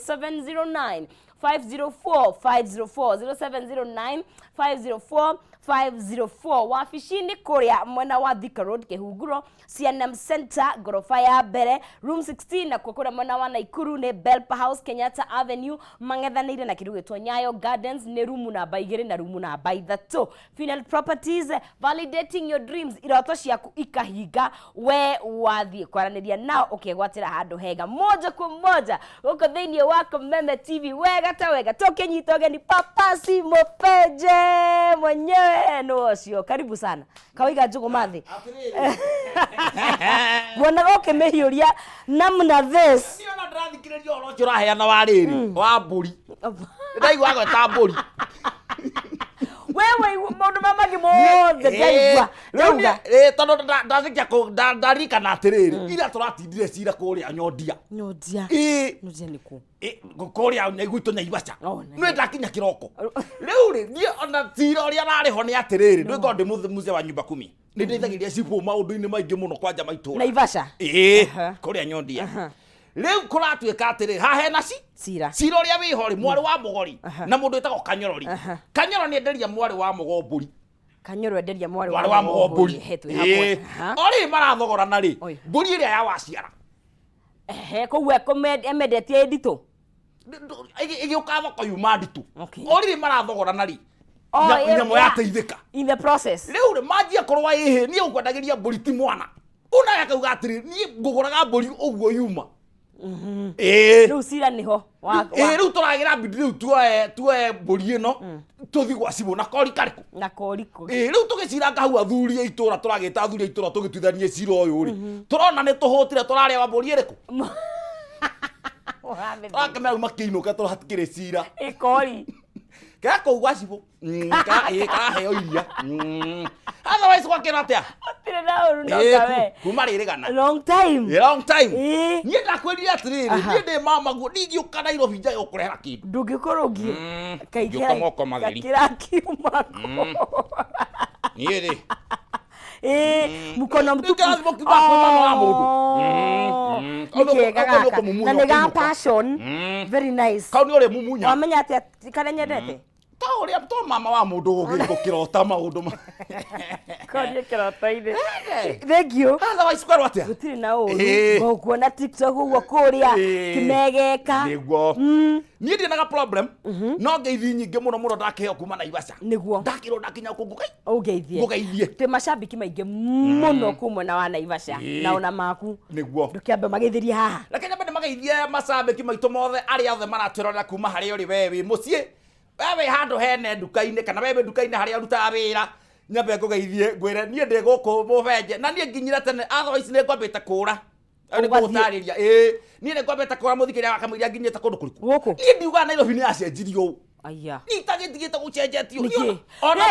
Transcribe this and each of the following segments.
709 504 504 0709 504 504. Wabici-inĩ kũrĩa mwena wa Thika Road, Kĩhunguro, CNM Center, ngoroba ya mbere, room 16. Nakuo kũrĩa mwena wa Naikuru nĩ Belpa House, Kenyatta Avenue, mang'ethanĩire na kĩndũ gĩtwo Nyayo Gardens, nĩ rumu namba 2 na rumu namba 3. Final Properties, validating your dreams. Iroto ciaku ikahinga we wathiĩ kwaranĩria nao, ũkegwatĩra handũ hega moja kwa moja gũkũ thĩinĩ wa Kameme TV. Wega ta wega tũkĩnyita ũgeni Papasi Mũpenje mwenyewe nĩ ũcio. Karibu sana. Kawaiga njũgũ mathĩ guonaga ũkĩmĩhiũria namna this. Niĩ ona ndĩrathikĩrĩria ũhoro ũcio ũraheana wa rĩrĩ wa mbũri, ndaigua gweta mbũri. We waigua maũndũ ma mangĩ mothe, ndaigua ndauga. Tondũ ndarĩkia ndaririkana atĩrĩrĩ, ira tũratindire cira kũrĩa Nyondia. Nyondia? Ĩĩ. Nyondia nĩkũ? Kũrĩa gwitũ Naivaca. Oh, nĩ ndakinya kĩroko rĩu rĩ, niĩ ona cira ũrĩa rarĩ ho nĩ atĩrĩrĩ, ndwĩkorwo ndĩ mzee wa nyumba kumi, nĩ ndeithagĩrĩria cibũ maũndũ-inĩ maingĩ mũno kwanja maitũra. Naivasha? Ĩĩ, kũrĩa Nyondia. Rĩu kũratuĩka atĩrĩ, haha hena ci Cira. Cira ũrĩa wĩho rĩ, mwarĩ wa mũgori na mũndũ wĩtagwo Kanyorori. Kanyoro nĩ enderia mwarĩ wa mũgo mbũri. Kanyoro enderia mwarĩ mwarĩ wa mũgo mbũri. Ehe, twĩ hamwe. Ĩĩ. O rĩrĩ marathogorana rĩ, Oi. mbũri ĩrĩa ya waciara. Ehe, koguo emendetie ĩ nditũ. Ĩgĩũka thoko yuma nditũ. O rĩrĩ marathogorana rĩ, Oh, nyamũ yateithĩka. In the process. Rĩu rĩ, manjia kũrũa, ĩhĩ, niĩ ngwendagĩria mbũri ti mwana ũnawe, akauga atĩrĩ, niĩ ngũgũraga mbũri ũguo yuma. Ĩĩ. Rĩu cira nĩho Ĩĩ, rĩu tũragĩra mbindi rĩu tuoe mbũri ĩno tũthi gwa cibũ na kori karĩkũ? Na koriko. Ĩĩ, rĩu tũgĩciranga hau, athuri a itũra, tũragĩta athuri a itũra tũgĩtuithanie cira ũyũ rĩ, tũrona nĩ tũhũtire, tũrarĩawa mbũri ĩrĩkũ? Tũrakĩmera rĩu makĩinũke tondũ hatikĩrĩ cira. Ĩkori. Kera kũu gwa cibũ. Ĩĩ, karaheo iria. Otherwise gwakĩra atĩa? Hatirĩ na ũru no Ĩĩ, kawe. Kuma rĩrĩgana. Long time. A long time. Ĩĩ. Niĩ ndakwĩrire atĩrĩrĩ, niĩ ndĩ mama guo, ndingĩũka Nairobi njage gũkũrehera kĩndũ. Ndũngĩkorwo ũngĩ Ngĩũka moko matheri. Gakĩrakiuma. Niĩ rĩ, Ĩĩ, mkono Nĩ mtupu. kĩrathimo kiumaga kwĩ mwana wa mũndũ. Oh, Kau nĩ kega kau nĩ gaka. ũkũmumunya Na nĩ ga ũkĩinũka. passion. Very nice. Kau nĩ ũrĩ mumunya. Wamenya atĩa karĩa nyendete? Ta ũrĩa to mama wa mũndũ gũkĩrota maũndũ ma Korie kĩroto-inĩ. Thank you. Otherwise kwerwo atĩa? Gũtirĩ na ũru. Ĩĩ. Ngũkuona TikTok ũguo kũrĩa Ĩĩ. kĩmegeka. Nĩguo niĩ ndinaga problem, no ngeithi nyingĩ mũno mũno ndakĩheo kuma Naivasha. Nĩguo. Ndakĩrwo ndakinya kũu ngũkai Ũngeithie. Ngũgeithie. Twĩ macambĩki maingĩ mũno kuu mwena wa Naivasha. Na ona maku. Nĩguo. Ndũkĩambe mageithĩrie haha. Reke nyambe nĩmageithie macambĩki maitũ mothe arĩa othe maratwĩrorera, kuma harĩa ũrĩ, we wĩ mũciĩ, we wĩ handũ hene nduka-inĩ, kana we wĩ nduka-inĩ harĩa ũrutaga wĩra. Nyambe ngũgeithie, ngwĩre niĩ ndĩ gũkũ mũbenje na niĩ nginyire tene, otherwise nĩ ngwambĩte kũra. Nĩ Ũgathiĩ- ngũgũtarĩria, ĩĩ, niĩ nĩ ngwambĩte kũra mũthikĩria wa kamũira nginyĩte kũndũ kũrĩkũ. Gũkũ? Niĩ ndiugaga Nairobi nĩ yacenjirio ũũ. Aya. Niĩ itagĩtigĩte gũcenjetio. Nĩkĩ? Niĩ ona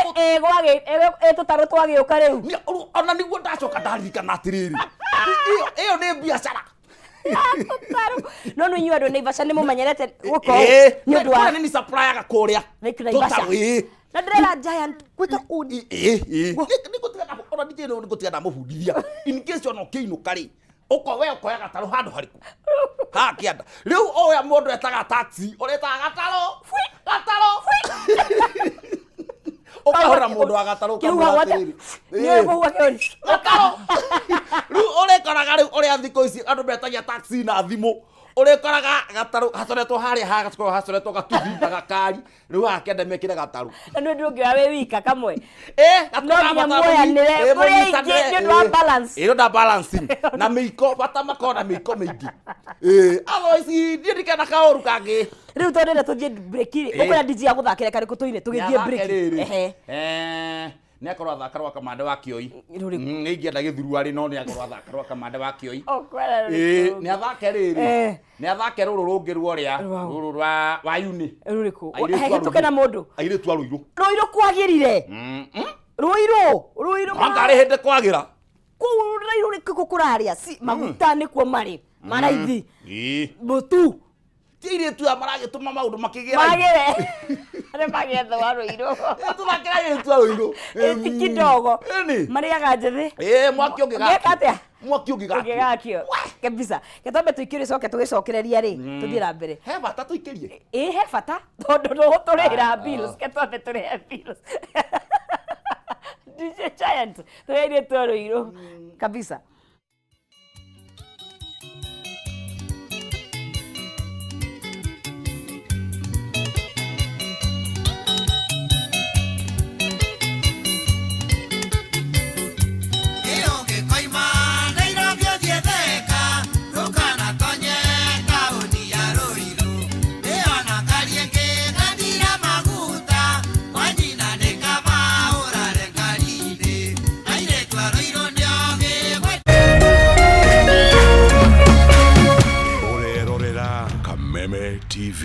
Ĩ tũtarũ twagĩũka rĩu. Ona nĩguo ndacoka ndaririkana atĩrĩrĩ, ĩyo nĩ biacara. Tũtarũ. No nĩ inyuĩ andũ a Naivasha nĩ mũmenyerete gũka ũũ. Ĩĩ, Nĩ ũndũ wa kũrĩa nĩ supplyaga kũrĩa. Lake Naivasha. Tũtarũ, ĩĩ. Na ndĩrera giant gwĩta ũni. Ĩĩ, ĩĩ. Nĩ ngũtiga ona DJ nĩ ngũtiga ndamũbundithia in case ona ũkĩinũka rĩ, ũko we ũkoya gatarũ handũ harĩkũ haha kĩanda. Rĩu ũrĩa mũndũ etaga taxi, ũretaga gatarũ, gatarũ, ũkahũra mũndũ wa gatarũ, Kĩhuha ũkamwĩra gwate. atĩrĩrĩ, Nĩ ĩĩ. ũkũhuha kĩoni. Gatarũ. Rĩu ũrĩkoraga rĩu ũrĩa thikũ ici andũ metagia taxi na thimũ, ũrĩkoraga gatarũ gacoretwo harĩa haha, gakoragwo gacoretwo gatuthi na gakari. Rĩu haha kĩanda mekĩre gatarũ. Na nĩ ũndũ ũngĩoya wĩ wika kamwe. Ĩĩ. No nginya muoyanĩre, mũrĩ aingĩ nĩ ũndũ wa balance. Ĩĩ, nĩ ũndũ wa balancing na mĩiko, bata makorwo na mĩiko mĩingĩ. Ĩĩ, otherwise niĩ ndikena kaũru kangĩ. Rĩu tondũ ndĩrenda tũthiĩ break rĩ, Ĩĩ. ũkwenda DJ agũthakĩre karĩkũ tũine tũgĩthiĩ break? Rĩrĩ. Ehe. Nĩ akorwo athaka rwa Kamande wa Kĩoi. Rũrĩkũ? Nĩ ingĩenda gĩthurwa rĩ, no nĩ akorwo athaka rwa Kamande wa Kĩoi. Ũkwenda Ĩĩ, rũrĩkũ? nĩ athake rĩrĩ. Nĩ athake rũrũ rũngĩ rworĩa. Rwaũ? Rũrũ rwa wa uni. Rũrĩkũ? Airĩtu a He gĩtũke na Rũirũ. mũndũ. Airĩtu a Rũirũ. Rũirũ kwagĩrire. Rũirũ. Rũirũ. Anga rĩ hĩndĩ kwagĩra. Kũu Rũirũ nĩkuo kũrarĩa maguta nĩkuo marĩ. Maraithi. Ĩĩ. Mũtu. Ti airĩtu aya maragĩtũma maũndũ makĩgĩra. Magĩre. Arĩa magĩetha wa Rũirũ. Tũthakĩra airĩtu a Rũirũ. Ĩ, ti kidogo. Ĩni. Marĩaga njĩthĩ. Ĩĩ, mwaki ũngĩgakio. Ũngĩka atĩa? Mwaki ũngĩgakio. Ũngĩgakio kabisa. Gĩtombe tũikĩrie coke tũgĩcokereria rĩ, tũthiĩ na mbere. He bata tũikĩrie. Ĩ, he bata tondũ nũgũtũrĩhĩra bills. Ketwambe tũrĩhe bills. DJ Giant tũrĩire twarũirũ kabisa. Ũngĩkoima Nairobi ũthiĩ Thĩka, ndũkanatonye taũni ya Ruiru. Ĩyo Kariũki gathira maguta, kwa nyina nĩ kaba ũrare ngari-inĩ. Airĩtu a Ruiru nĩ ogĩ Ũrerorera Kameme TV.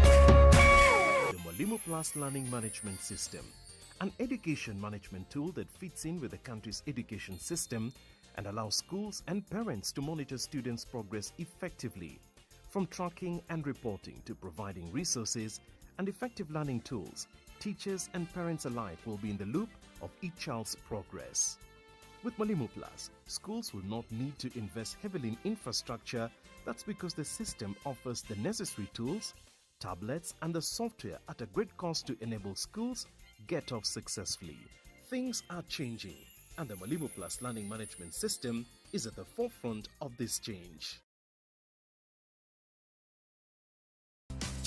The Mwalimu Plus Learning Management System, an education management tool that fits in with the country's education system and allows schools and parents to monitor students' progress effectively. From tracking and reporting to providing resources and effective learning tools, teachers and parents alike will be in the loop of each child's progress. With Mwalimu Plus, schools will not need to invest heavily in infrastructure. That's because the system offers the necessary tools, tablets, and the software at a great cost to enable schools get off successfully. Things are changing, and the Mwalimu Plus Learning Management System is at the forefront of this change.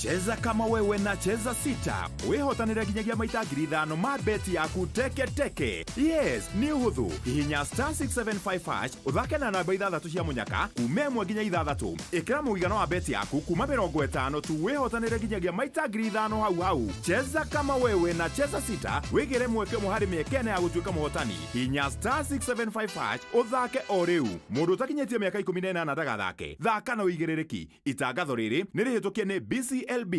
Cheza kama wewe na Cheza Sita, wĩhotanĩre nginyagia maita 5,000 ma beti yaku teke teke. Yes, nĩ ũhũthũ. Hihinya *675# ũthake na namba ithathatũ cia mũnyaka kuma 1 nginya 6. Ĩkĩra mũigana wa beti yaku kuma 50 tu, wĩhotanĩre nginyagia maita 5,000 hau hau. Cheza kama wewe na Cheza Sita, wĩgĩre mweke ũmwe harĩ mĩeke 4 ya gũtuĩka mũhotani. Hihinya *675# ũthake o rĩu. Mũndũ ũtakinyĩtie mĩaka 18 ndagathake. Thaka na ũigĩrĩrĩki. Itangatho rĩrĩ nĩ rĩhĩtũkie nĩ BCLB.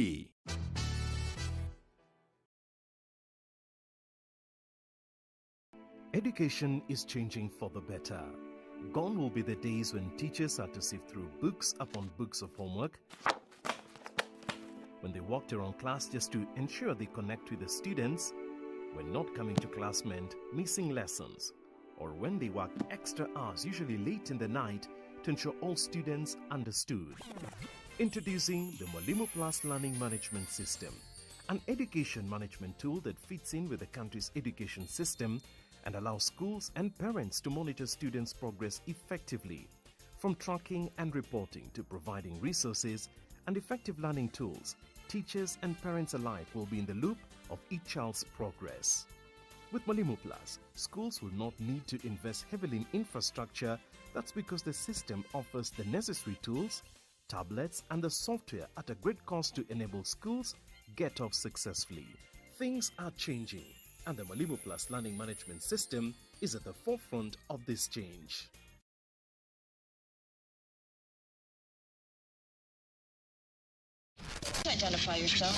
Education is changing for the better. Gone will be the days when teachers had to sift through books upon books of homework, when they walked around class just to ensure they connect with the students, when not coming to class meant missing lessons, or when they worked extra hours, usually late in the night, to ensure all students understood. Introducing the Mwalimu Plus Learning Management System, an education management tool that fits in with the country's education system and allows schools and parents to monitor students' progress effectively. From tracking and reporting to providing resources and effective learning tools, teachers and parents alike will be in the loop of each child's progress. With Mwalimu Plus, schools will not need to invest heavily in infrastructure. That's because the system offers the necessary tools, tablets, and the software at a great cost to enable schools get off successfully. Things are changing, and the Mwalimu Plus Learning Management System is at the forefront of this change. Identify yourself.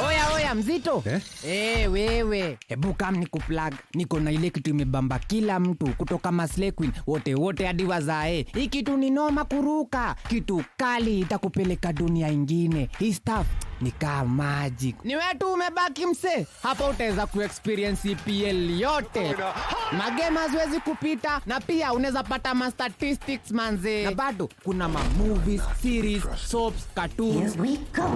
Oya oya, mzito eh? Eh, wewe hebu kam nikuplug. Niko na ile kitu imebamba kila mtu kutoka maslay queen wote wote hadi wazae. Hii kitu ni noma kuruka, kitu kali itakupeleka dunia ingine. Hii stuff ni kaa magic. Ni wewe tu umebaki mse hapa, utaweza kuexperience EPL yote, magame haziwezi kupita, na pia unaweza pata ma statistics manze, na bado kuna ma movies, series, soaps, cartoons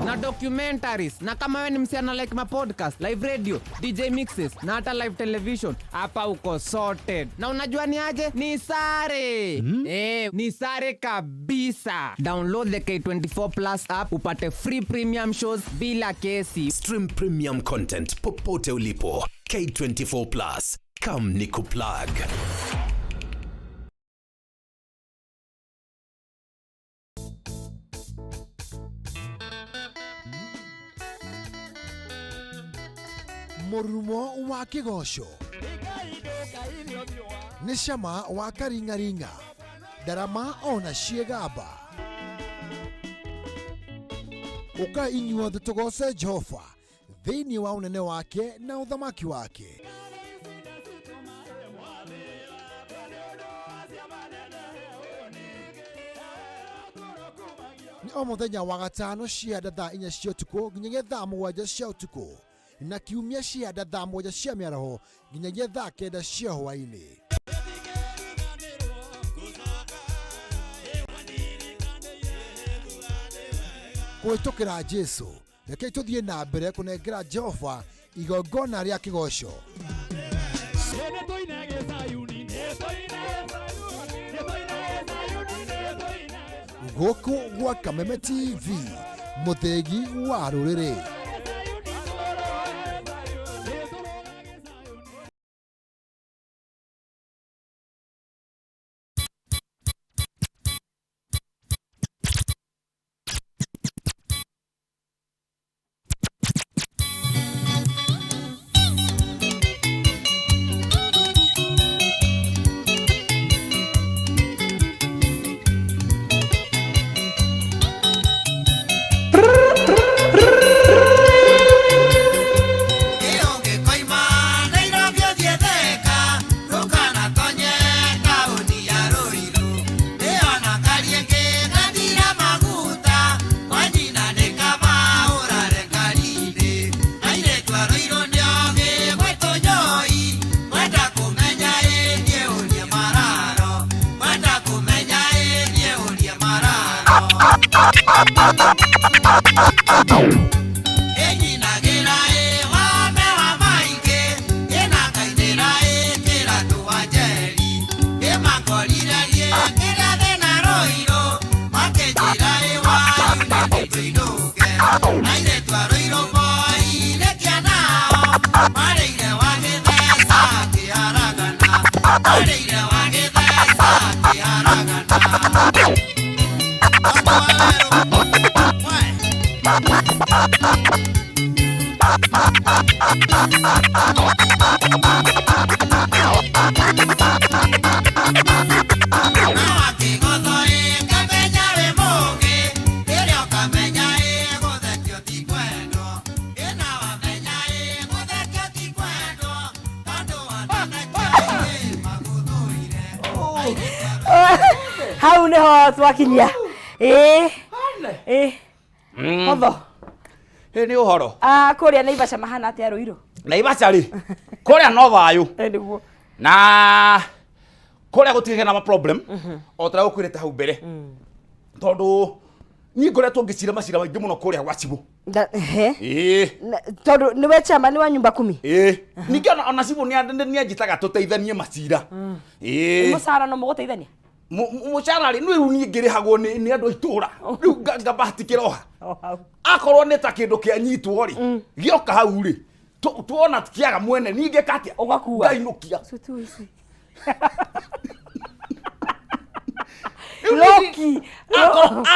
na documentaries. Na kama wewe ni msichana like ma podcast, live radio, DJ mixes na hata live television, hapa uko sorted. Na unajua ni aje? Ni sare. Eh, ni sare kabisa. Download the K24 Plus app upate free premium shows bila kesi. Stream premium content popote ulipo. K24 Plus. Come nikuplug. Mũrumo wa kĩgoco nĩ cama wa karing'aring'a, ndarama ona ciĩgamba. Ũka inyuothe tũgoce Jehova thĩinĩ wa ũnene wake na ũthamaki wake. Nĩ o mũthenya wa gatano cianda thaa 4 cia ũtukũ nginyagia thaa 7 cia ũtukũ, na kiumia cianda thaa 7 cia mĩaraho nginyagia thaa 9 cia hwaĩ-inĩ. Kũhĩtũkĩra Jesu, rekei tũthiĩ na mbere kũnengera Jehova igongona rĩa kĩgoco. Gũkũ gwa Kameme TV, mũthĩgi wa rũrĩrĩ. Ũngĩkoima Nairobi ũthiĩ Thĩka, ndũkanatonye taũni ya Ruiru. Ĩyo na Kariũki gathira maguta, kwa nyina nĩ kaba ũrare Karindĩ. Airĩtu a Ruiru nĩ ogĩ gwĩtũnyoi, mwenda kũmenya ĩ niĩ ũrie mararo, mwenda kũmenya ĩ niĩ ũrie mararo. Ĩnyinagĩra ĩ wame wa maingĩ, ĩnakainĩra ĩ kĩratũ wa Njeri. Ĩmakorire niĩ kĩrĩa thĩna Ruiru, makĩnjĩra ĩ wanyu nĩ tũinũke. Airĩtu a Ruiru moire kĩanao, marĩire wa gĩtheca kĩharagana, marĩire wa gĩtheca kĩharagana. Hau niho twakinyia. Ĩĩ. Ĩĩ. Hotho. Ĩ nĩ ũhoro. Ah, kũrĩa Naivasha mahana atĩa Ruiru? Naivasha rĩ, kũrĩa no thayũ. Nĩguo. Na kũrĩa gũtigĩte na ma problem o ta ũrĩa gũkwĩrĩte hau mbere. Tondũ niĩ ngoretwo ngĩcira macira maingĩ mũno kũrĩa gwa cibũ. Ĩĩ. Tondũ nĩwe chairman wa nyumba kumi. Ĩĩ. Ningĩ ona cibũ nĩanjĩtaga tũteithanie macira. Ĩĩ. Mũcara no mũgũteithania? Mũcara rĩ, rĩu niĩ ngĩrĩhagwo nĩ andũ a itũra. Rĩu ngabahatikĩra o ha. Akorwo nĩ ta kĩndũ kĩanyitwo rĩ, gĩoka hau rĩ, tuona kĩaga mwene, niĩ ngĩka atĩa? Ũgakua. Ngainũkia. Loki.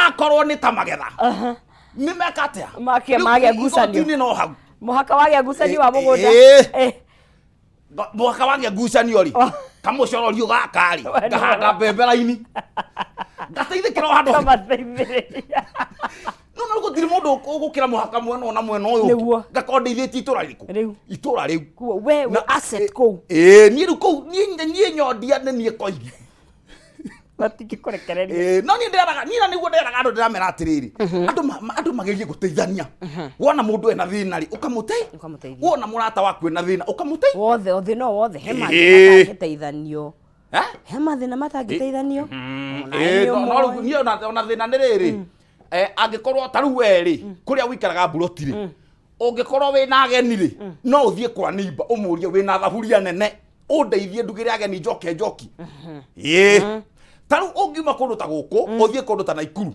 Akorwo nĩ ta magetha. Nĩ meka atĩa? Makia magĩa ngucanio. Igoti-inĩ no hau. Mũhaka wagĩa ngucanio wa mũgũnda. Ĩĩ. Mũhaka wagĩa ngucanio rĩ, kamũcororio gaka rĩ, ngahanda mbembe raini. Ngateithĩkĩra o handũ. Kamateithĩrĩria. No no gũtirĩ mũndũ ũgũkĩra mũhaka mwena ũyũ na mwena ũyũ. Nĩguo. Ngakorwo ndeithĩtie itũra rĩrĩkũ? Rĩu. Itũra rĩu. We wĩ asset kũu. Ĩĩ, niĩ rĩu kũu niĩ nyondia nĩ niĩ koigi. Matingĩkũrekereria. Ĩĩ, no niĩ ndĩraga, niĩ na nĩguo ndĩraga andũ ndĩramera atĩrĩrĩ. Andũ andũ magerie gũteithania. Wona mũndũ ena thĩna rĩ, ũkamũteithia. Wona mũrata waku ena thĩna, ũkamũteithia. Wothe, o thĩna o wothe, he mathĩna matangĩteithanio. He mathĩna matangĩteithanio. Ĩĩ, no rĩu niĩ ona thĩna nĩ rĩrĩ. Angĩkorwo ta rĩu we rĩ, kũrĩa ũikaraga mburoti rĩ, ũngĩkorwo wĩna ageni rĩ, no ũthiĩ kwa neighbor ũmũrie wĩna thaburia nene, ũndeithie ndugĩre ageni njoke njoki. Ĩĩ. Ta rĩu ũngiuma kũndũ ta gũkũ, ũthiĩ kũndũ ta Naikuru,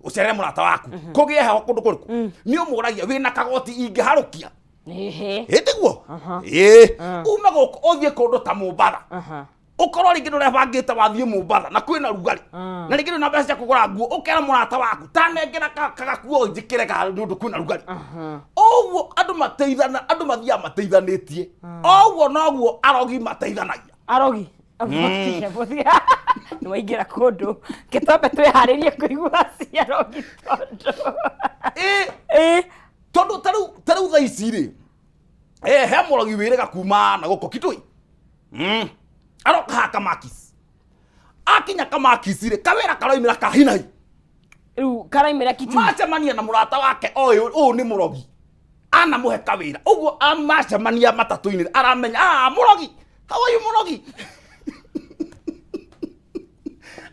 ũcerere mũrata waku, kũgĩe heho kũndũ kũrĩkũ, nĩ ũmũragia wĩna kagoti ingĩharũkia. Ĩĩ tiguo? Ĩĩ. Ume gũkũ ũthiĩ kũndũ ta Mombatha. Ũkorwo rĩngĩ ndũrebangĩte wathiĩ Mombatha na kwĩna rugarĩ. Na rĩngĩ ndũrĩ na mbeca cia kũgũra nguo, ũkera mũrata waku tanengera kagakuo njĩkĩre ka nĩ ũndũ kwĩna rugarĩ. Ũguo andũ mateithana, andũ mathiaga mateithanĩtie. Ũguo noguo arogi mateithanagia. Arogi? Nĩ waingĩra kũndũ. Gĩtombe twĩharĩrie kũigua ciarogi tondũ. Ĩĩ. Tondũ ta rĩu thaa ici rĩ, he mũrogi wĩrĩga kuma na gũkũ Kitui. Aroka haha Kamakis. Akinya Kamakis rĩ, kawĩra karoimĩra ka hinahi. Rĩu karaimĩra Kitui. Macemania na mũrata wake oĩ ũyũ nĩ mũrogi, anamũhe kawĩra ũguo, amacemania matatũ-inĩ aramenya, "Ah, mũrogi, how are you, mũrogi?"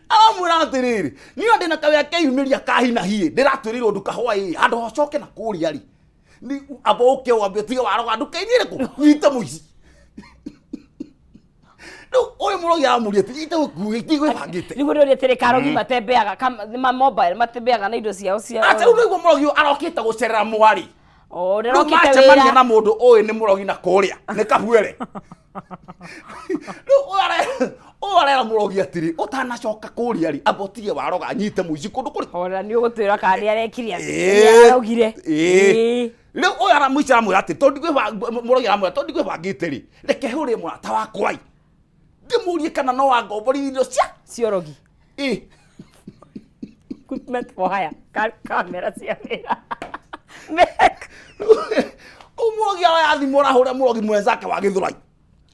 Aramwĩra atĩrĩrĩ, niĩ ndĩna kawĩra keyumĩria ka hi na hi, ndĩratwĩrĩirwo nduka hwaĩ handũ hocoke na kũrĩa rĩ, ni amba ũke wambe ũtige waroga nduka-inĩ ĩrĩkũ, nyite mũici. Rĩu ũyũ mũrogi aramũria atĩ itegwĩbangĩte. Nĩguo ndĩũrie atĩrĩ, karogi matembeaga ma mobile matembeaga na indo ciao cia Acha, rĩu nĩguo mũrogi ũyũ arokĩte gũcerera mwarĩ. O, Rĩu ndĩrokĩte macemania wĩra. Na mũndũ ũyũ nĩ mũrogi na kũrĩa nĩ kabuere. Rĩu ũyũ arera mũrogi atĩrĩ, ũtanacoka kũrĩa rĩ, amba ũtige waroga, nyite mũici kũndũ kũrĩ. Horera, nĩ ũgũtwĩra kana nĩ arekire atĩa. Ĩĩ. Nĩ araugire. Ĩĩ. Rĩu ũyũ aramũici aramwĩra atĩ tondũ mũrogi aramwĩra tondũ ndigwĩbangĩte rĩ, reke hũrĩre mũrata wakwa ĩ, ndĩmũrie kana no angomborithie indo cia Ciorogi. Ĩ. Equipment for hire. Kamera cia wĩra. Kũu mũrogi aroya thimũ, arahũrĩra mũrogi mwenzake wa Gĩthũrai,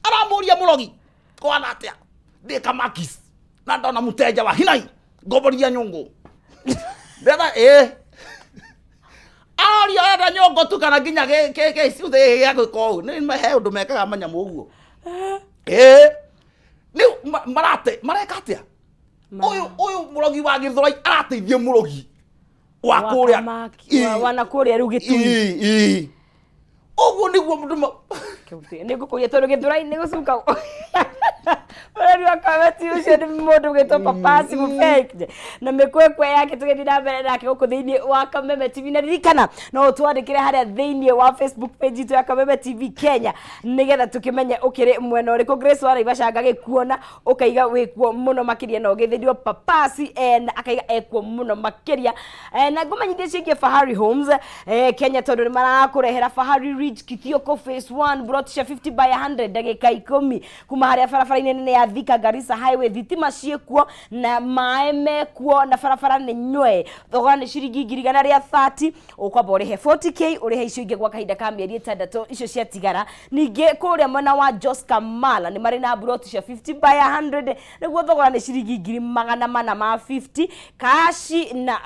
aramũria, "Mũrogi, kwana atĩa? Ndĩ Kamakis na ndona mũteja wa hinai, ngomborithia nyũngũ ndetha." Ĩ, aroria arenda nyũngũ tu kana nginya gĩciuthĩ gĩa gwĩka ũũ? Nĩ he ũndũ mekaga manyamũ ũguo. Ĩ, rĩu marate mareka atĩa? Ũyũ mũrogi wa Gĩthũrai arateithia mũrogi wa kũrĩa. Ĩ. Wana kũrĩa rĩu Gĩtui. Ĩ, ĩ. Ũguo nĩguo mũndũ Nĩ ngũkũria tondũ Gĩthũrai nĩ gũcuka mũrori wa kamati ũcio nĩ mũndũ ũgĩtwo Papasi Mũbeke na mĩkwekwe yake. Tũgĩthiĩ na mbere nake gũkũ thĩinĩ wa Kameme TV, na ririkana no ũtwandĩkĩre harĩa thĩinĩ wa Facebook page itũ ya Kameme TV Kenya, nĩgetha tũkĩmenye ũkĩrĩ mwena ũrĩkũ. Grace wa Naivasha, ngagĩkuona ũkaiga wĩkuo mũno makĩria, na ũgĩthĩndio Papasi na akaiga ekuo mũno makĩria. Na ngũmenyithie ciĩgiĩ Fahari Homes Kenya, tondũ nĩ marakũrehera Fahari Ridge Kithioko Phase 1, plot cia 50 by 100, ndagĩka 10 kuma harĩa barabara-inĩ nene ya Thika Garissa Highway. Thitima ciĩkuo na maĩ mekuo na barabara nĩ nywe. Thogora nĩ ciringi 130,000. Ũkwamba ũrĩhe 40K, ũrĩhe icio ingĩ gwa kahinda ka mĩeri 6 icio ciatigara. Ningĩ kũrĩa mwena wa Joska Mala nĩ marĩ na mburoti cia 50 by 100, nĩguo thogora nĩ ciringi 450,000 kashi, na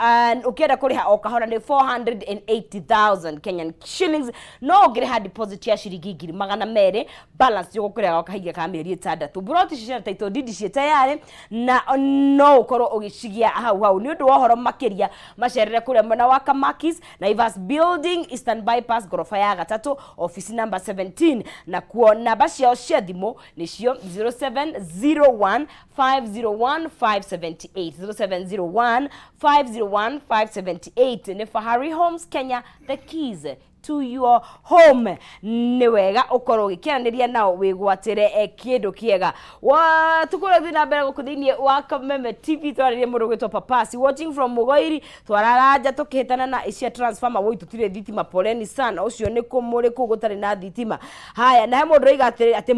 ũkĩenda kũrĩha o kahora nĩ 480,000 Kenyan shillings. No ũngĩrĩha deposit ya ciringi 200,000, balance ũgũkũrĩha gwa kahinda ka mĩeri 6. Mburoti icio ciana title deed ciĩ tayarĩ na no ũkorwo ũgĩcigia hau hau. Nĩ ũndũ wa ũhoro makĩria, macerere kũrĩa mwena wa Kamakis, Naivas Building, Eastern Bypass, ngoroba ya gatatũ, office number 17, na kuo namba ciao cia thimũ nĩcio 0701 501 578, 0701 501 578. Nĩ Fahari Homes Kenya, the keys to your home. Nĩ wega ũkorwo ũgĩkĩaranĩria nao wĩgwatĩre kĩndũ kĩega. Wa tũkorwo na mbere gũkũ thĩinĩ wa Kameme TV, twarĩrie mũndũ ũgwĩtwo Papasi watching from Mũgoiri. Twararanja tũkĩhĩtana na cia transformer, woi tũtirĩ thitima, poleni sana. Ũcio nĩ kũ mũrĩ kũu gũtarĩ na thitima? Haya, na he mũndũ ũroiga atĩrĩrĩ, atĩ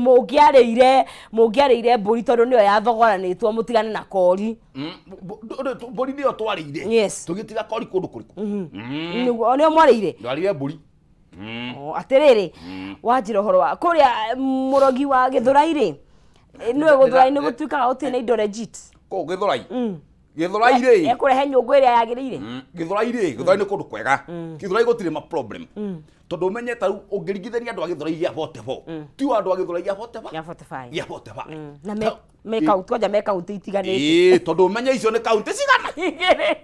mũngĩarĩire mbũri tondũ nĩyo yathogoranĩtwo, mũtigane na kori. Mbũri nĩyo twarĩire. Yes. Tũgĩtiga kori kũndũ kũrĩkũ? Nĩguo nĩyo mwarĩire. Twarĩire mbũri. O, atĩrĩrĩ, wanjĩra ũhoro wa kũrĩa mũrogi wa Gĩthũrai rĩ, nĩwe Gĩthũrai nĩ gũtuĩkaga gũtirĩ na indo legit? Kũu Gĩthũrai, Gĩthũrai rĩ, Ekũrehe nyũngũ ĩrĩa yagĩrĩire. Gĩthũrai rĩ, Gĩthũrai nĩ kũndũ kwega. Gĩthũrai gũtirĩ ma problem, tondũ ũmenye ta rĩu ũngĩringithania andũ a Gĩthũrai gĩa 44, ti andũ a Gĩthũrai gĩa 45. Ya 45. Gĩa 45. Na me kaunti kwanja, me kaunti itiganĩte. Ĩĩ, tondũ ũmenye icio nĩ kaunti cigana? Igĩrĩ.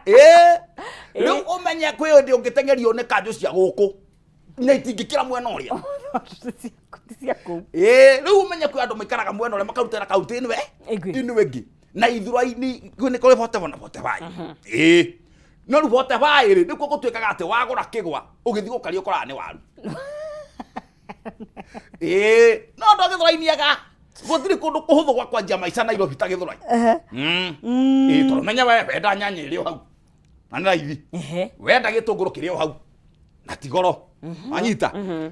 Ĩĩ, rĩu ũmenye kwĩ hĩndĩ ũngĩteng'erio nĩ kanjũ cia gũkũ na itingĩkĩra mwena ũrĩa. Ti cia kũu. Ĩĩ, rĩu ũmenye kwĩ andũ maikaraga mwena ũrĩa makarutĩra kaunti ĩno Ĩngĩ. ĩno ĩngĩ, na Ithũrai nĩ kũrĩ 44 na 45. Ĩĩ, no rĩu 45 rĩ, nĩkuo gũtuĩkaga atĩ wagũra kĩgwa ũgĩthiĩ gũkaria ũkoraga nĩ waru. Ĩĩ, no andũ a Gĩthũrai nĩ ega, gũtirĩ kũndũ kũhũthũ gwa kwanjia maica Nairobi ta Gĩthũrai. Ĩĩ, tondũ menya we wenda nyanya ĩrĩ o hau na nĩ raithi, wenda gĩtũngũrũ kĩrĩ o hau na ti goro, wanyita?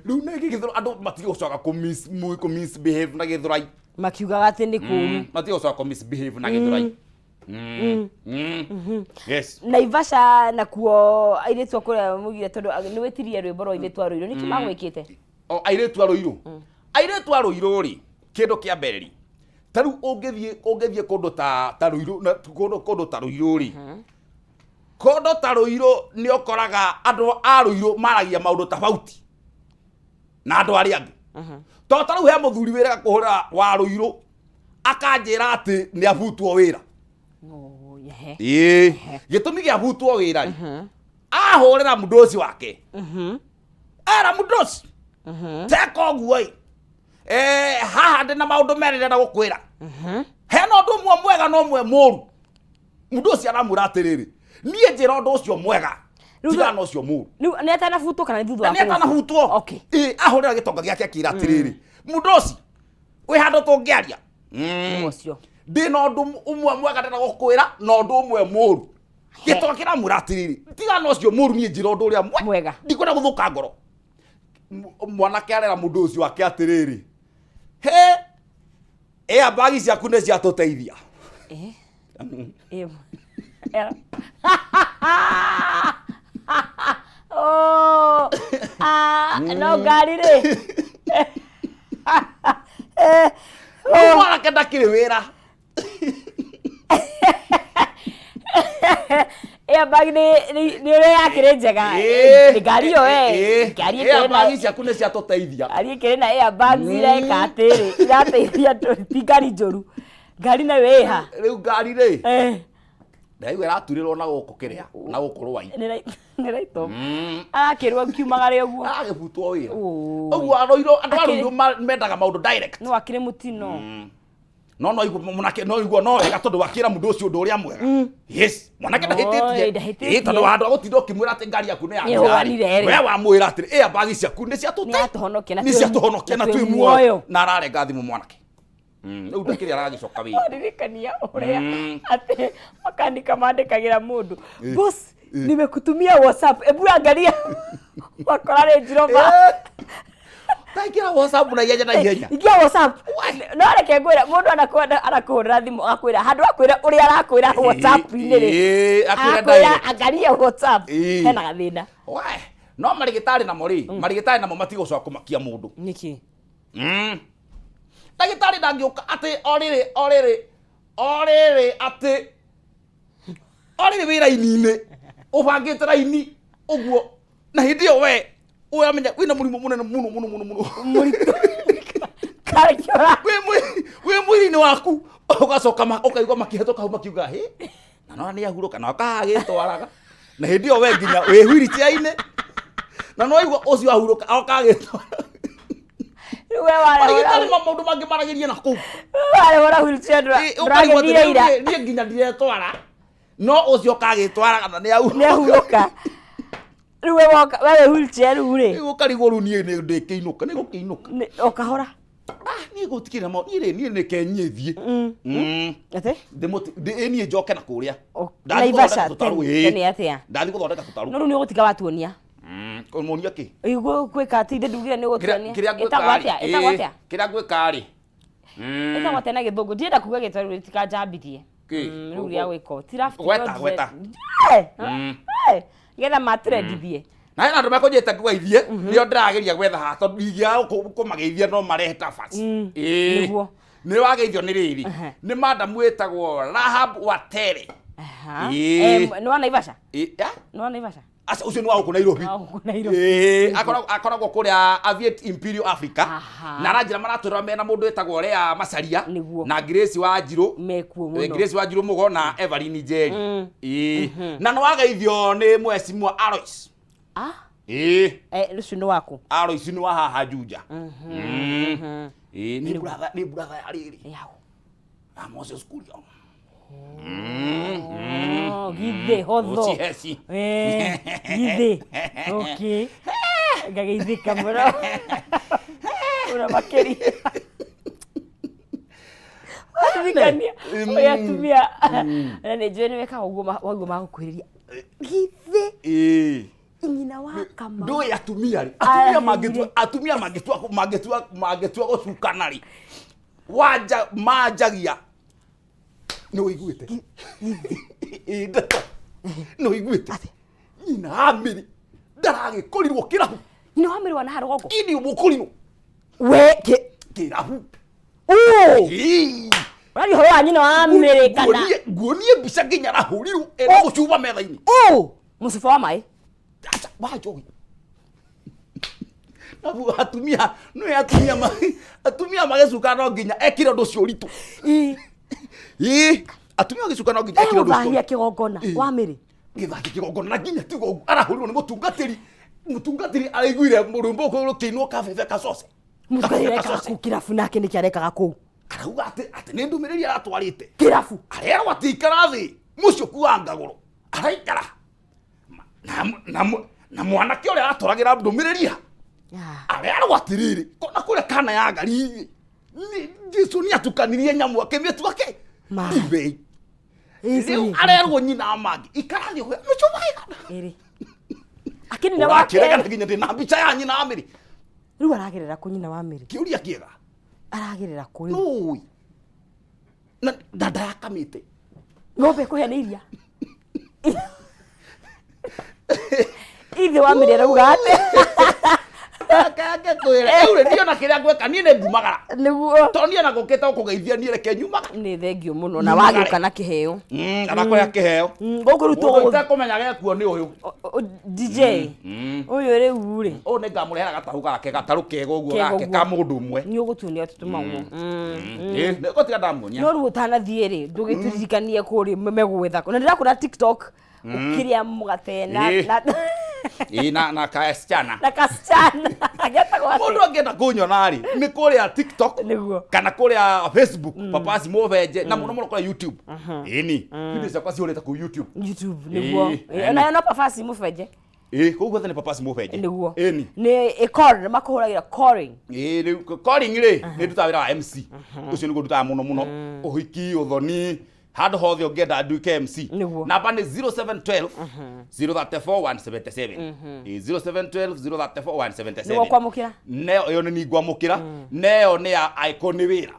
Rĩu nĩ Gĩthũrai andũ matige gũcoka kũ misbehave na Gĩthũrai. Makiugaga atĩ nĩ kũũru. Matige gũcoka kũ misbehave na Gĩthũrai. Yes. Naivasha nakuo airĩtu a kũrĩa mugire, tondũ nĩ wĩtirie rwĩmbo rwa airĩtu a Rũirũ, nĩkĩ magwĩkĩte? O airĩtu a Rũirũ, airĩtu a Rũirũ rĩ, kĩndũ kĩa mbere rĩ, ta rĩu ũngĩthiĩ kũndũ ta Rũirũ na kũndũ ta Rũirũ rĩ, Kũndũ ta Rũirũ nĩ ũkoraga andũ a Rũirũ maragia maũndũ tofauti na andũ arĩa angĩ. Tondũ ta rĩu he mũthuri wĩraga kũhũrĩra wa Rũirũ akanjĩra atĩ nĩ abutwo wĩra. Oh, yehe. Ĩĩ, gĩtũmi gĩa abutwo wĩra rĩ, ahũrĩra mũndũ ũcio wake, era mũndũ ũcio teka ũguo ĩ, haha ndĩ na maũndũ merĩ ndĩrenda gũkwĩra, hena ũndũ ũmwe mwega na ũmwe mũru. Mũndũ ũcio aramwĩra atĩrĩrĩ, niĩ njĩra ũndũ ũcio mwega, Rĩu tigana na ũcio mũru. Rĩu nĩ atanabutwo kana nĩ thutha wa Na nĩ atanabutwo. Okay. Ĩ, ahũrĩra gĩtonga gĩake akĩra atĩrĩrĩ, mũndũ ũcio wĩ handũ tũngĩaria, Ũcio. Ndĩ na ũndũ ũmwe mwega ndĩrenda gũkwĩra na ũndũ ũmwe mũru. Gĩtonga kĩramwĩra atĩrĩrĩ, tigana na ũcio mũru, niĩ njĩra ũndũ ũrĩa Mwega. Ndikwenda gũthũka ngoro. Mwanake arera mũndũ ũcio wake atĩrĩrĩ, he airbag ciaku nĩ ciatũteithia. Eh. Eh. Era. Oh. Ah, no ngari rĩ. Eh. Rĩu mwanake ndakĩrĩ wĩra. Airbag nĩ ũrĩa yakĩrĩ njega. Ĩĩ. Ngari ĩyo eh. Ĩĩ. Ngari ĩkĩrĩ na Airbag ciaku nĩ ciatũteithia. Ngari ĩkĩrĩ na airbags ireka atĩrĩ, irateithia andũ, ti ngari njũru. Ngari nayo ĩha. Rĩu ngari rĩ, Eh. ndaigua ĩraturĩrwo na gũkũ kĩrĩa na gũkũ rwai. Nĩ raito. Arakĩrwo kiumagare ũguo. Aragĩbutwo wĩra. Ũĩ. Ũguo arũirũ andũ Akĩrĩ- arũirũ mendaga maũndũ direct. No akĩrĩ mũtino. No igua mwanake, no igua no wega tondũ wakĩra mũndũ ũcio ũndũ ũrĩa mwega. Yes, mwanake Oi, ndahĩtĩtie. ndahĩtĩtie. Ĩĩ, tondũ handũ ha gũtinda ũkĩmwĩra atĩ ngari yaku nĩ Nĩ ĩhũranire rĩ. we wamwĩra atĩrĩ, airbag ciaku nĩ ciatũte Nĩ yatũhonokia na nĩ ciatũhonokia na na twĩ twĩ muoyo. muoyo. Na ararenga thimũ mwanake. Rĩu ndakĩrĩ aragĩcoka wĩra. Waririkania ũrĩa atĩ makanika mandĩkagĩra mũndũ, boss, nimekutumia WhatsApp, ebu angalia, wakora Range Rover. Taingĩra WhatsApp na ihenya na ihenya. Ingia WhatsApp. No reke ngwĩre, mũndũ anakũhũrĩra thimũ akwĩra handũ akwĩra ũrĩa arakwĩra WhatsApp-inĩ rĩ, Ĩĩ, akwĩra akwĩra direct. angalia WhatsApp. Ĩĩ. Hena gathĩna. We, no marĩgĩtarĩ namo rĩ, marĩgĩtarĩ namo matigũcoka kũmakia mũndũ. Nĩkĩ? Ndagĩtarĩ ndangĩũka atĩ o rĩrĩ o rĩrĩ o rĩrĩ atĩ o rĩrĩ wĩ raini-inĩ ũbangĩte raini ũguo, na hĩndĩ ĩyo we ũramenya wĩna mũrimũ mũnene mũno mũno mũno mũno. Mũritũ karĩkĩora. Wĩ mwĩrĩ-inĩ waku, ũgacoka ũkaigua makĩhetũka hau makiuga hĩ na no nĩ ahurũka na ũkagĩtwaraga, na hĩndĩ ĩyo we nginya wĩ wheelchair-inĩ na no igua ũcio ahurũka okagĩtwara. Rĩu we warehũra Marigitari ma maũndũ mangĩ maragĩria na kũu. Warehũra wheelchair Ũkaigua atĩ ndũragĩthire ira. niĩ nginya ndiretwara, no ũcio ũkagĩtwaraga na nĩ Nĩ ahurũka. Rĩu we woka we wĩ wheelchair rĩu rĩ. Rĩu ũkarigwo rĩu niĩ nĩ ndĩkĩinũka, nĩ gũkĩinũka. O kahora. Ah, niĩ gũtikĩrĩ na maũndũ, niĩ rĩ, niĩ nĩke niĩ thiĩ. Atĩ? Ĩ niĩ njoke na kũrĩa. Ndathiĩ Naivasha gũthondeka tũtarũ, ĩĩ. tene atĩa? Ndathiĩ gũthondeka tũtarũ. No rĩu nĩ ũgũtiga watuonia. Kũmuonia kĩ? Gwĩka atĩ ithe ndugire nĩ ũgũtuonia. Kĩrĩa ngwĩka Ĩtagwo rĩ, atĩa? Ĩtagwo ĩĩ, atĩa? kĩrĩa ngwĩka rĩ. Ĩtagwo atĩa na gĩthũngũ? Ndirenda kuga gĩtwa rĩu rĩtikanjambithie. Kĩ? Rĩu rĩa gwĩka. Ti raft. Gweta, gweta. Nĩgetha matrendithie. Na hena andũ mekũnjĩte ngũgeithie, nĩo ndĩrageria gwetha haha tondũ ingĩaga kũmageithia no marehe tabaci. Ĩĩ. Nĩguo. Nĩ wageithio nĩ rĩrĩ. Nĩ madamu wĩtagwo Rahab Watere. Ĩĩ. Nĩ wa Naivasha? Ĩĩ, ah? Nĩ wa Naivasha? Aca, ũcio nĩ wa gũkũ Nairobi. Wa gũkũ Nairobi. Ĩĩ, akoragwo kũrĩa Aviate Imperial Africa. Na aranjĩra maratwĩra mena mũndũ wĩtagwo Lea Macharia na Grace Wanjirũ. Mekuo mũno. Grace Wanjirũ Mũgo na Evelyn Njeri. Ĩĩ. Na nĩ wageithio nĩ mheshimiwa Alois. Ah. Ĩĩ. Ũcio nĩ waku? Alois nĩ wa haha Juja. Ĩĩ, nĩ brother, nĩ brother ya rĩrĩ. Yaũ. Na Moses Kuria. Oh, githĩ hotho. Ũciheci. Githĩ. Okay. Ngageithĩka mũno. Mũno makĩria. Waririkania ũrĩa atumia na nĩ njũĩ nĩ wekaga ũguo waigua magũkuhĩrĩria. Githĩ Ĩĩ. nyina wa Kamau. Ndũĩ atumia rĩ, atumia mangĩtua, atumia mangĩtua, mangĩtua, mangĩtua gũcukana rĩ, wanja manjagia nĩ ũiguĩte. Ĩĩ, ndeto nĩ ũiguĩte nyina wa Mĩrĩ ndaragĩkorirwo kĩrabu. Nyina wa Mĩrĩ wa naha rũgongo? Ini mũkorirwo we kĩrabu. Ũraria ũhoro wa nyina wa Mĩrĩ kana? Nguonie mbica nginya arahũrirwo ena gũcuma. Cuba metha-inĩ. Ũ, mũcuba wa maĩ. Acha, wa njohi. Nabu atumia, nĩ atumia ma, atumia magĩcuka no nginya ekire ũndũ ũcio ũritũ. Ĩ. Ĩ, atumia magĩcuka no nginya ekire ũndũ ũcio. Egũthahia kĩgongona Ĩ. wa mĩrĩ. Gĩthaki kĩgongona na nginya tiga ũguo arahũrirwo nĩ mũtungatĩri. Mũtungatĩri araiguire rwĩmbo rũkĩinwo kabebe kacoce. Mũtungatĩri Kabebe arekaga kacoce. kũu kĩrabu nake nĩkĩ arekaga kũu? Arauga atĩ atĩ nĩ ndũmĩrĩri aratwarĩte. Kĩrabu. Arerwo atĩ ikara thĩ mũciĩ ũkuaga ngagũrũ. Araikara. Na, na, na mwanake ũrĩa aratwaragĩra ndũmĩrĩri ha arerwo atĩrĩrĩ kona kũrĩa kana ya ngari Jesu nĩ atukanirie nyamũ akĩmĩtua kĩ ndibei. Rĩu arerwo nyina wa mangĩ ikara thĩ ũhũe mũcuba igana. Ĩrĩ. Akĩnina wa Ũrakĩregana nginya ndĩ na mbica ya nyina wa mĩrĩ. Rĩu aragerera kũ nyina wa mĩrĩ? Kĩũria kĩega. Aragerera kũ rĩu? Nũĩ. Na ndanda yakamĩte. Ng'ombe ĩkũhĩa nĩ iria. Ithe wa mĩrĩ arauga atĩ. Kake kwĩra. Rĩu rĩ niĩ ona kĩrĩa ngwĩka niĩ nĩ ngumagara. Nĩguo. Tondũ niĩ ona ngũkĩte gũkũgeithia niĩ reke nyumagare. Nĩ thengio mũno na wagĩũka na kĩheo. Arakũhe kĩheo. Gũkũ rĩu Mũndũ ũtekũmenya gekuo nĩ ũyũ. DJ. Ũyũ rĩu rĩ. Ũyũ nĩ ngamũrehera gatarũ gake gatarũ kega ũguo Kega gake ũguo. ka mũndũ ũmwe. Nĩ ũgũtuonia tũtũmagwo. Ĩ, nĩ gũtiga ndamuonia. No rĩu ũtanathiĩ rĩ ndũgĩtũririkanie kũrĩ megwetha na ndĩrakũra TikTok ũkĩrĩa mũgate na Ĩ. na Ĩ, na na kasichana. na kasichana getagwo atĩa? Mũndũ angĩenda kũnyona rĩ nĩ kũrĩa TikTok kana kũrĩa Facebook Papasi Mũbenje na mũno mũno kũrĩa YouTube. Ĩni video ciakwa cihũrĩte kũu YouTube. YouTube nĩguo. Ĩ, Ĩ, Onayo no Papasi Mũbenje Ĩ, kũu guothe nĩ Papasi Mũbenje. Nĩguo. Ĩni. Nĩ ĩ call makũhũragĩra calling. Ĩ, rĩu calling rĩ nĩ ndutaga wĩra wa MC. Ũcio nĩguo ndutaga mũno mũno. Ũhiki, ũthoni, handũ hothe ũngĩenda nduĩke MC. Namba nĩ 0712 034 177. Ĩ, 0712 034 177. Nĩguo kwamũkĩra. Neyo ĩyo nĩ ningwamũkĩra. Neyo nĩ ya angĩkorwo nĩ wĩra.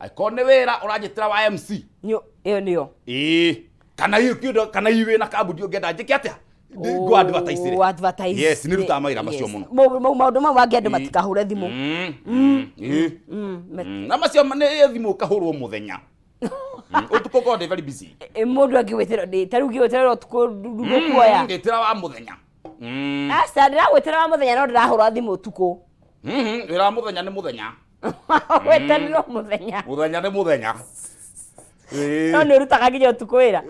Angĩkorwo nĩ wĩra ũranjĩtĩra wa MC. Ĩyo nĩyo. Ĩĩ. Kana hiyo kĩndũ kana hiyo wĩna kambuni ũngĩenda njĩke atĩa? Ngũ advertise rĩ. Oh, advertise. Yes, nĩ ndutaga mawĩra macio Yes. mũno. Mau maũndũ mau mangĩ andũ matikahũre thimũ. Ĩĩ. Na macio nĩ thimũ ũkahũrwo mũthenya. Ũtukũ ngoragwo ndĩ very busy. Ĩ, Mũndũ angĩgwĩtĩra ndĩ ta rĩu ngĩgwĩtĩra ũtukũ ndũkuoya. Ngĩtĩra wa mũthenya. Aca ndĩragwĩtĩra wa mũthenya no ndĩrahũra thimũ ũtukũ. Wĩra wa mũthenya nĩ mũthenya. Wetanĩrwo mũthenya. Mũthenya nĩ mũthenya. Ĩĩ. No nĩ ũrutaga nginya ũtukũ wĩra.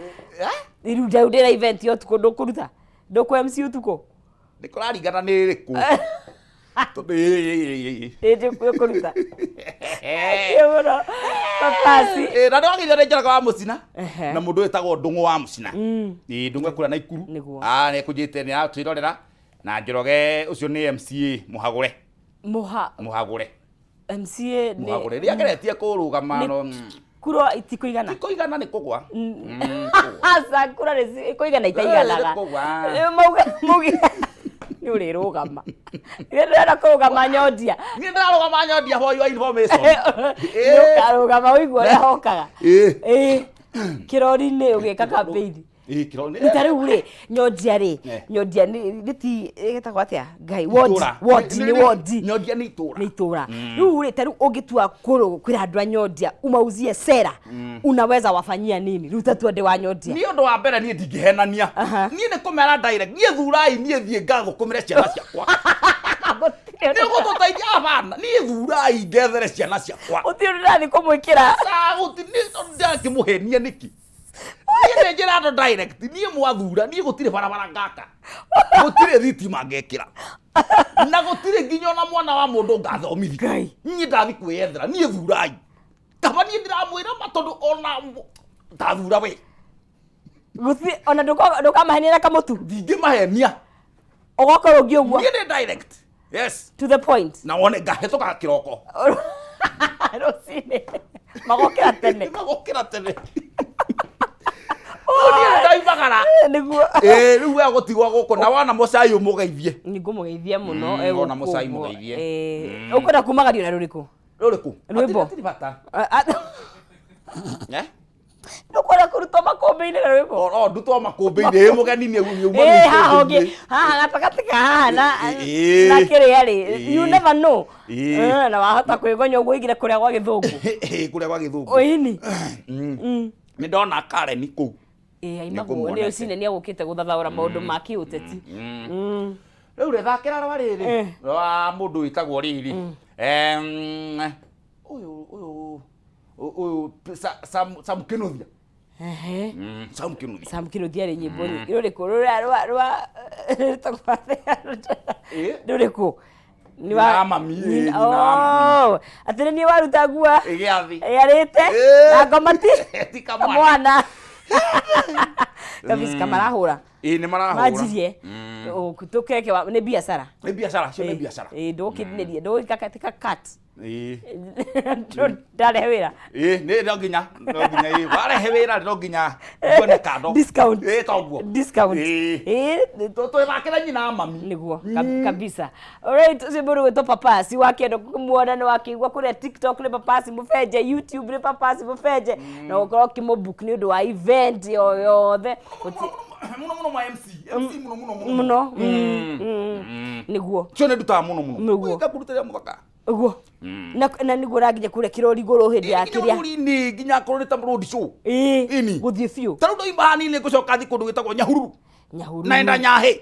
Rĩu ndau ndĩra event ya ũtukũ ndũkũruta. Ndũkũ MC ũtukũ. Nĩ kũraringana nĩ ĩrĩkũ. Tondũ ĩ, ĩ, ĩ, ĩ. Ĩ ndũkũruta. Thank mũno. Papasi. Ĩ, na nĩwagĩire nĩ njaraga wa mũcina na mũndũ wĩtagwo ndũng'ũ wa mũcina. Ĩ, ndũng'ũ ekũrĩa Naikuru. Ah, nĩ ekũnjĩte nĩ aratwĩrorera na Njoroge ũcio nĩ MCA mũhagũre. Mũha Mũhagũre. MCA nĩ Mũhagũre. Rĩrĩa ageretie kũrũgama Nĩ- no kura itikũigana. Tikũigana nĩ kũgwa. Aca kura nĩ kũigana itaiganaga. Nĩ kũgwa. Rĩu mauga mauge nĩ ũrĩrũgama. Nĩ ndĩrenda kũrũgama nyondia. Niĩ ndĩrarũgama nyondia for your information. Nĩ ũkarũgama ũigue ũrĩa hokaga. Ĩ. Ĩ. Kĩrori-inĩ ũgĩka campaign. Ĩ, kĩrori. Ta rĩu rĩ nyondia rĩ Eh. nyondia nĩ ti ĩgĩtagwo atĩa ngai wodi Itũra. wodi nĩ wodi Nyondia nĩ itũra. nĩ itũra rĩu rĩ ta rĩu ũngĩtua kwĩra andũ a nyondia umauzie sera unaweza wafanyia nini rĩu tatua ndĩ wa nyondia Niĩ ũndũ wa mbere niĩ ndingĩhenania. Niĩ nĩ kũmera direct. Niĩ thurai niĩ thiĩ ngathũkũmĩre ciana ciakwa. Nĩ ũgũtũteithia abana. Niĩ thurai ngethere ciana ciakwa. Gũtirĩ ũndũ ndĩrathiĩ kũmwĩkĩra. Aca, gũtirĩ niĩ ndakĩmũhenia nĩkĩ? Niĩ nĩ njĩra andũ direct. Niĩ mwathura niĩ gũtirĩ barabara ngaka. Gũtirĩ thitima ngekĩra. Na gũtirĩ nginya ona mwana wa mũndũ ngathomithia. Niĩ ndathi kwĩyethera. Niĩ thurai. Kaba niĩ ndĩramwĩra ma tondũ ona ndathura we. Gũtirĩ ona ndũkamahenia na kamũtu. Ndingĩmahenia. Ũgokorwo ũngĩ ũguo. Niĩ nĩ direct. Yes. To the point. Na wone ngahĩtũka kĩroko. Rũcinĩ. Magokĩra tene. Magokĩra tene. Niĩ ndaimagara. Nĩguo. Ĩ, rĩu we gũtigwo gũkũ na wona mũcai ũmũgeithie. Nĩ ngũmũgeithia mũno. Wona gũkũ mũcai ũguo. mũgeithie. Ũkwenda kumagario na rũrĩkũ? Rũrĩkũ? Rwĩmbo. Hatirĩ bata. Eh? Ndũkwenda kũrutwo makũmbĩ-inĩ na rwĩmbo? O ndutwo makũmbĩ-inĩ, ĩ mũgeni nĩ auma Ĩ, haha ũngĩ, haha gatagatĩ ka haha na Ĩ. na kĩrĩa rĩ, Ĩ. you never know. Ĩ. Na wahota kwĩgonya ũguo ũingĩre kũrĩa gwa gĩthũngũ. Ĩ, kũrĩa gwa gĩthũngũ. Ũini. Nĩ ndona Karen kũu. Ĩĩ aimagwo nĩ cine nĩ agũkĩte gũthathaũra maũndũ ma kĩũteti. Rĩu rĩ thakĩra rwa rĩrĩ rwa mũndũ wĩtagwo rĩrĩ ũyũ ũyũ ũyũ Sam Kinuthia. Sam Kinuthia. Sam Kinuthia rĩ nyĩmbo rũrĩkũ rũrĩa rwa rwa rũrĩkũ? Ni wa mami nyina wa atĩ nĩ niĩ waruta ngua gĩathĩ yarĩte na ngoma ti kamwana kabisa kamarahũra. Ĩĩ nĩ marahũra manjirie tũkeke nĩ biacara. Nĩ biacara cio nĩ biacara. Ĩĩ ndũkĩtinĩrie ndũgĩka cut. Ĩĩ ndarehe wĩra. Ĩĩ nĩ no nginya ĩĩ warehe wĩra no nginya nguone kando. Discount. Ĩĩ toguo. Discount. Ĩĩ twĩthakĩra nyina mami. Nĩguo kabisa. Alright ũcio mũndũ gwĩtwo Papasi wakĩenda kũmuona nĩ wakĩigua kũrĩa TikTok nĩ Papasi Mũbenje, YouTube nĩ Papasi Mũbenje, na ũkorwo ũkĩmũbook nĩ ũndũ wa event o yothe. Mũno mũno ma MC mũno mũno mũno. Nĩguo. Cio nĩ ndutaga mũno mũno. Nĩguo. Ngakũrutĩra mũthaka. Ũguo. Na nĩguo ũranginya kũrĩa kĩrori igũrũ hĩndĩ ya kĩrĩa. Kĩrori-inĩ nginya akorwo nĩ ta road show. Ĩĩ. Gũthiĩ biũ. Ta rĩu ndoima hanini ngũcoka thiĩ kũndũ gwĩtagwo Nyahururu. Nyahururu. Naenda Nyahĩ.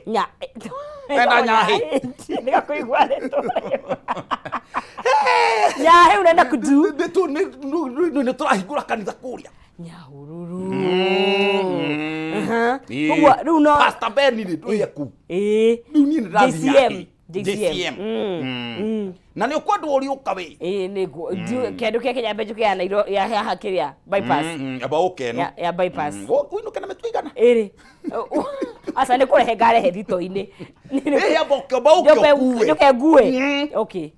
Naenda Nyahĩ. Nĩgakũigua rĩtwa. Nyahĩ unaenda kudu. Nĩ tũrahingũra kanitha kũrĩa. Nyahururu. Ũguo rĩu no Pastor Ben rĩ ndũire kũu. Ĩĩ. Rĩu niĩ nĩndathiĩ Nyahĩ. JCM. Na nĩ ũkwendwo ũrĩũka wĩ. Ĩĩ nĩguo. Kĩndũ kĩa Kenya mbe njũke ya Nairobi ya haha kĩrĩa bypass. Amba ũke ĩno. Ya bypass. Ũinũke na mĩtu igana. Ĩrĩ. Aca nĩ kũrehe ngarehe thito-inĩ. Ĩĩ amba ũke amba ũke ũkue. Njũke ngue. Okay.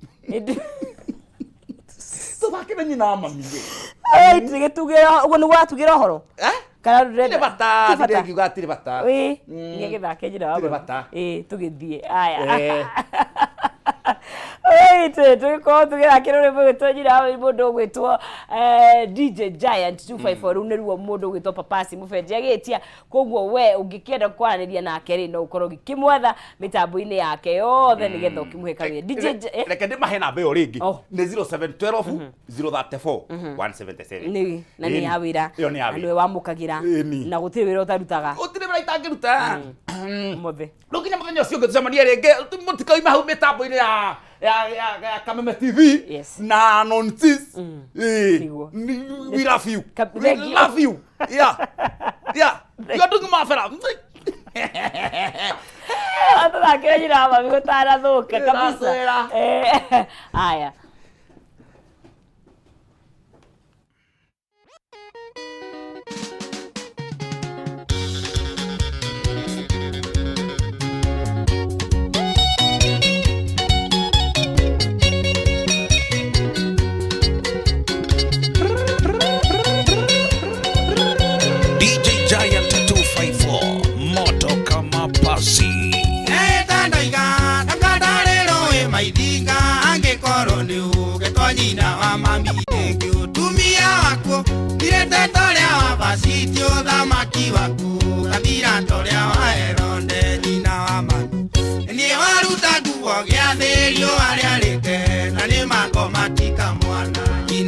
Tũthakĩre nyina wa mami we. Alright, gĩtugĩra ũguo nĩguo watugĩra ũhoro? Kana ndũrenda? Tirĩ bata, ndĩrengiuga tirĩ bata. Ĩĩ, nĩgĩthake nyina wa Tirĩ mami. bata. Ĩĩ, tũgĩthiĩ. Aya. Alright, tũgĩkorwo tũgĩthakĩra rwĩmbo rwĩtwo nyina wa mami mũndũ ũgwĩtwo DJ Giant 254 rĩu nĩruo mũndũ ũgwĩtwo Papasi Mũbenje agĩtia. Koguo we ũngĩkĩenda kwaranĩria nake rĩ no ũkorwo ũgĩkĩmwetha mĩtambo-inĩ yake yothe nĩgetha ũkĩmũhe kawĩra. DJ Reke ndĩmahe namba ĩyo rĩngĩ. Nĩ 0712 034 177. Nĩ na nĩ ya wĩra. Ĩyo nĩ ya Na wĩra. nĩwe wamũkagĩra. Na gũtirĩ wĩra ũtarutaga. Gũtirĩ wĩra itangĩruta. Mothe. Rĩu nginya mũthenya ũcio ũngĩ tũcemanie rĩngĩ mũtikaime hau mĩtambo-inĩ ya ya Kameme TV na Nonsis. Ĩĩ. We love you. We love you. Yeah. Yeah. You are doing marvelous. Tũthakĩre nyina wa mami gũtanathũka kabisa. Aya. DJ Giant 254 moto kama pasi. Ndoiga ndangarĩrwo maithinga angĩkorwo nĩ ũgĩtwo nyina wa mami ũngĩ ũtumia wakuo ndirĩte ta ũrĩa wa bacitio thamaki.